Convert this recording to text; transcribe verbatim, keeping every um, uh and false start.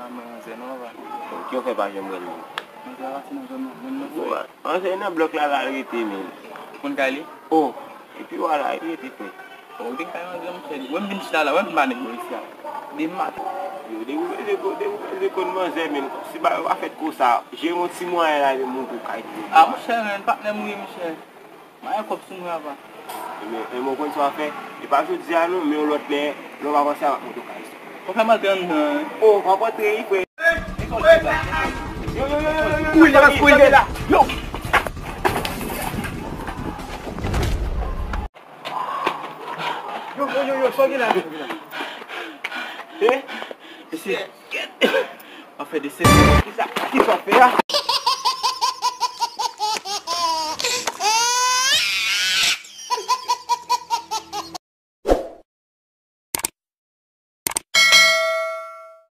Mwen manzè non, papa. Ki w fè pa janm wè l menm? Manzè a pase nan zòn nan, menm nan fè. Manzè nan blòk la, la l rete, menm. Konn kay li? Oh, epi wala, li rete, frè. Oh, gen kay manzè, monchè. Wè m vin chita la, wè m vin ba nèg mwen isi a. Demat. Yo, depi w vle, depi w vle konn manzè, menm. Si bagay yo pa fèt konsa, jere yon ti mwayen la, epi monte w kay tou. Ah, monchè, men, patnè m wi, monchè. Mwen gen kòb sou mwen, apa. Men, men mwen konn sa w ap fè. E pa jodi a non, men yon lòt lè, lè w pa panse a, m ap monte w kay. Ou fè m antre anndan, wi. Oh, w ap antre, wi, frè. Yo, yo, yo, yo, yo, yo, kouri la, kouri la. Yo! Yo, yo, yo, yo, sa w gen la? Eh? Mesye, w ap fè de sèt. Kisa, kisa w ap fè a?